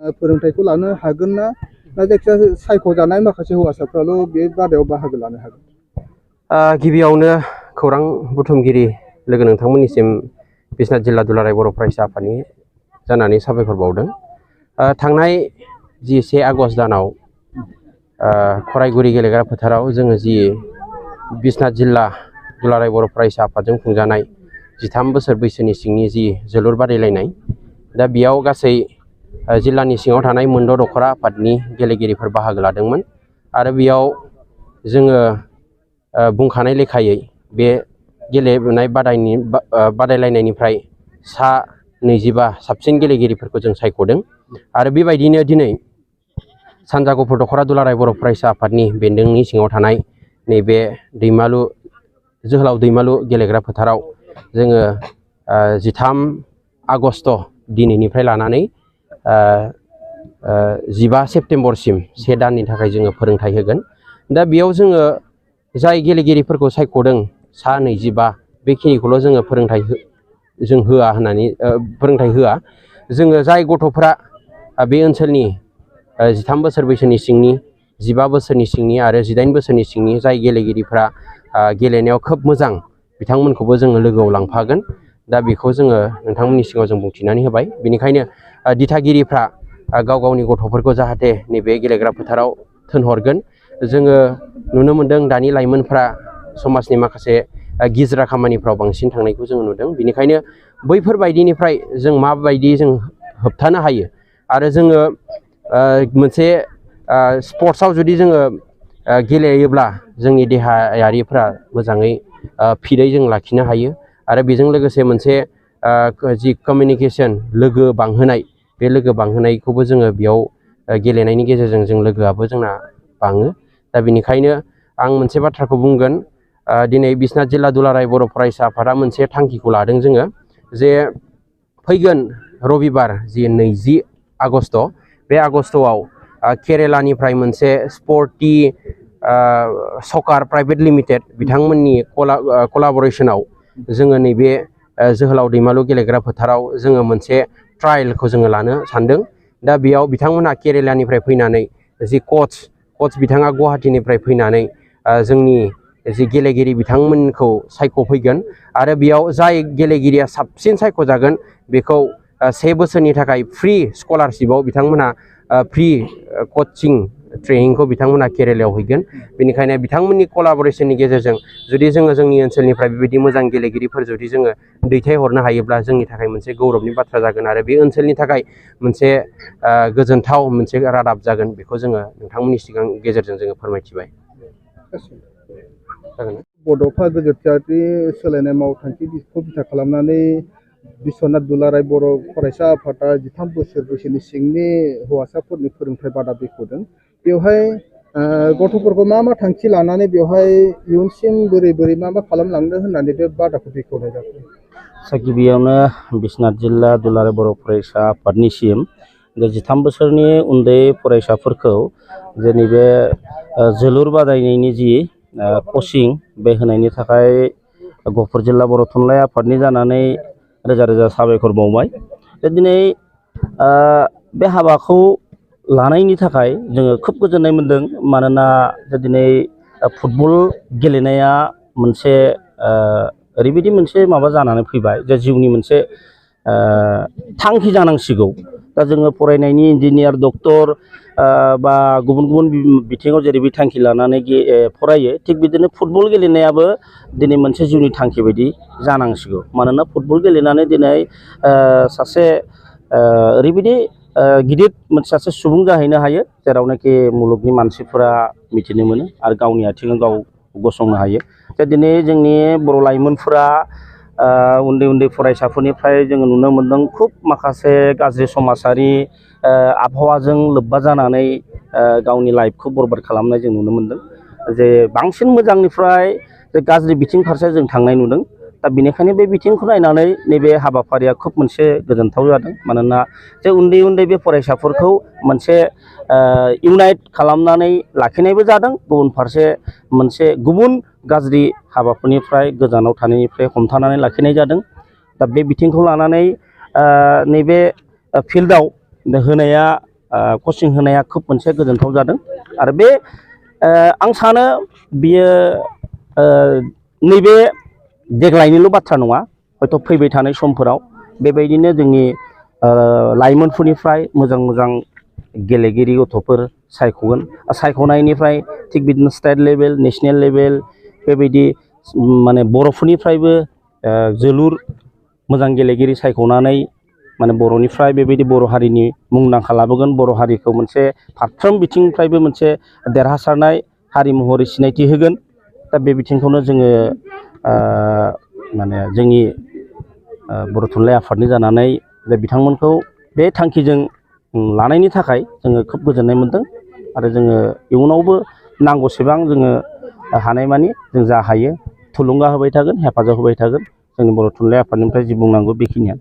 फोरोंथायखौ लानो हागोन ना जायखिजाया सायख'जानाय माखासे हौवासाफ्राल' बे बादायाव बाहागो लानो हागोन? गिबियावनो खौरां बुथुमगिरि लोगो नोंथांमोननिसिम बिश्वनाथ जिल्ला दुलाराय बर' फरायसा आफादनि जानानै साबायखर बावदों। थांनाय 1 आगस्ट दानाव खरायगुरि गेलेग्रा फोथाराव जोङो जि बिश्वनाथ जिल्ला दुलाराय बर' फरायसा आफादजों खुंजानाय 13 बोसोर बैसोनि सिंनि जि जोलुर बादायलायनाय, दा बेयाव गासै जिल्लानि सिङाव थानाय मोनद' दखरा आफादनि गेलेगिरिफोर बाहागो लादोंमोन आरो बेयाव जोङो बुंखानाय लेखायै बे गेलेनाय बादायलायनायनिफ्राय सा 25 साबसिन गेलेगिरिफोरखौ जों सायख'दों आरो बेबायदिनो दिनै सानजा गुफुर दखरा दुलाराय बर' फरायसा आफादनि बेन्दोंनि सिङाव थानाय नैबे जोहोलाव दैमालु गेलेग्रा फोथाराव जोङो 13 आगस्ट दिनैनिफ्राय लानानै 15 सेप्तेम्बरसिम 1 दाननि थाखाय जोङो फोरोंथाय होगोन। दा बेयाव जोङो जाय गेलेगिरिफोरखौ सायख'दों सा 25 बेखिनिखौल' जोङो फोरोंथाय होआ। जोङो जाय गथ'फ्रा बे ओनसोलनि 13 बोसोर बैसोनि सिंनि, 15 बोसोरनि सिंनि आरो 18 बोसोरनि सिंनि जाय गेलेगिरिफ्रा गेलेनायाव खोब मोजां, बिथांमोनखौबो जोङो लोगोआव लांफागोन। दा बेखौ जोङो नोंथांमोननि सिगाङाव जों बुंथिनानै होबाय। बेनिखायनो दिथागिरिफ्रा गाव गावनि गथ'फोरखौ जाहाथे नैबे गेलेग्रा फोथाराव थिनहरगोन। जोङो नुनो मोनदों दानि लाइमोनफ्रा समाजनि माखासे गिज्रा खामानिफ्राव बांसिन थांनायखौ जोङो नुदों। बेनिखायनो बैफोरबायदिनिफ्राय जों माबायदि जों होबथानो हायो आरो जोङो मोनसे स्पर्ट्सआव जुदि जोङो गेलेयोब्ला जोंनि देहायारिफ्रा मोजाङै फिटै जों लाखिनो हायो आरो बेजों लोगोसे मोनसे जि कमिउनिकेसन लोगो बांहोनाय, बे लोगो बांहोनायखौबो जोङो बेयाव गेलेनायनि गेजेरजों जों लोगोआबो जोंना बाङो। दा बेनिखायनो आं मोनसे बाथ्राखौ बुंगोन, दिनै बिश्वनाथ जिल्ला दुलाराय बर' फरायसा आफादा मोनसे थांखिखौ लादों जोङो जे फैगोन रबिबार जि 20 आगस्ट, बे आगस्टआव केरेलानिफ्राय मोनसे स्पर्टि सकार प्राइभेट लिमिटेड बिथांमोननि कलाबरेसनाव जोङो नैबे जोहोलाव दैमालु गेलेग्रा फोथाराव जोङो मोनसे ट्रायलखौ जोङो लानो सानदों। दा बेयाव बिथांमोनहा केरेलानिफ्राय फैनानै जि कच बिथाङा गुवाहाटीनिफ्राय फैनानै जोंनि जि गेलेगिरि बिथांमोनखौ सायख'फैगोन आरो बेयाव जाय गेलेगिरिया साबसिन सायख'जागोन बेखौ 1 बोसोरनि थाखाय फ्रि स्कलारशिपआव बिथांमोनहा फ्रि कचिं ट्रेनिंखौ बिथांमोनहा केरेलायाव हैगोन। बेनिखायनो बिथांमोननि कलाबरेसननि गेजेरजों जुदि जोङो जोंनि ओनसोलनिफ्राय बेबायदि मोजां गेलेगिरिफोर जुदि जोङो दैथायहरनो हायोब्ला जोंनि थाखाय मोनसे गौरबनि बाथ्रा जागोन आरो बे ओनसोलनि थाखाय मोनसे गोजोनथाव मोनसे रादाब जागोन। बेखौ जोङो नोंथांमोननि सिगां गेजेरजों जोङो फोरमायथिबाय। बड'फा गोजोरथियारि सोलायनाय मावथांखिखौ बिथा खालामनानै बिश्वनाथ दुलाराय बर' फरायसा आफादा 13 बोसोर बैसोनि सिंनि हौवासाफोरनि फोरोंथाय बादा बेखेवदों। बेवहाय गथ'फोरखौ मा थांखि लानानै बेवहाय इयुनसिम बोरै मा खालामलांनो होननानै बे बादाखौ बेखेवनाय जादों? गिबियावनो बिश्वनाथ जिल्ला दुलाराय बर' फरायसा आफादनिसिम 13 बोसोरनि उन्दै फरायसाफोरखौ जोंनि बे जोलुर बादायनायनि जि कचिं बे होनायनि थाखाय गफुर जिल्ला बर' थुनलाइ आफादनि जानानै रोजा रोजा साबायखर बावबाय। दिनै बे हाबाखौ लानायनि थाखाय जोङो खोब गोजोननाय मोनदों। मानोना दिनै फुटबल गेलेनाया मोनसे ओरैबायदि मोनसे माबा जानानै फैबाय जे जिउनि मोनसे थांखि जानांसिगौ। दा जोङो फरायनायनि इन्जिनियार, डक्टर बा गुबुन गुबुन बिथिङाव जेरैबायदि थांखि लानानै फरायो, थिग बिदिनो फुटबल गेलेनायाबो दिनै मोनसे जिउनि थांखि बायदि जानांसिगौ। मानोना फुटबल गेलेनानै दिनै सासे ओरैबायदि गिदिर सासे सुबुं जाहैनो हायो जेरावनाखि मुलुगनि मानसिफोरा मिथिनो मोनो आरो गावनि आथिङाव गाव गसंनो हायो। दा दिनै जोंनि बर' लाइमोनफोरा उन्दै उन्दै फरायसाफोरनिफ्राय जोङो नुनो मोन्दों खुब माखासे गाज्रि समाजारि आबहावाजों लोब्बा जानानै गावनि लाइफखौ बरबाद खालामनाय जों नुनो मोन्दों। जे बांसिन मोजांनिफ्राय जे गाज्रि बिथिं फारसे जों थांनाय नुदों। दा बेनिखायनो बे बिथिंखौ नायनानै नैबे हाबाफारिया खोब मोनसे गोजोनथाव जादों। मानोना जे उन्दै उन्दै बे फरायसाफोरखौ मोनसे इउनाइट खालामनानै लाखिनायबो जादों, गुबुन फारसे मोनसे गुबुन गाज्रि हाबाफोरनिफ्राय गोजानाव थानायनिफ्राय हमथानानै लाखिनाय जादों। दा बे बिथिंखौ लानानै नैबे फिल्डआव होनाया कचिं होनाया खोब मोनसे गोजोनथाव जादों आरो बे आं सानो बियो नैबे देग्लायनिल' बाथ्रा नङा हयथ' फैबाय थानाय समफोराव बेबायदिनो जोंनि लाइमोनफोरनिफ्राय मोजां मोजां गेलेगिरि गथ'फोर सायख'गोन सायख'नायनिफ्राय थिग बिदिनो स्टेट लेभेल नेसनेल लेभेल बेबायदि माने बर'फोरनिफ्रायबो जोलुर मोजां गेलेगिरि सायख'नानै माने बर'निफ्राय बेबायदि बर' हारिनि मुंदांखा लाबोगोन बर' हारिखौ मोनसे फारफ्रोम बिथिंनिफ्रायबो मोनसे देरहासारनाय हारि महरै सिनायथि होगोन दा बे बिथिंखौनो जोङो माने जोंनि बर' थुनलाइ आफादनि जानानै बिथांमोनखौ बे थांखिजों लानायनि थाखाय जोङो खोब गोजोननाय मोनदों आरो जोङो इयुनावबो नांगौसेबां जोङो हानायमानि जों जा हायो थुलुंगा होबाय थागोन हेफाजाब होबाय थागोन जोंनि बर' थुनलाइ आफादनिफ्राय जि बुंनांगौ बेखिनिया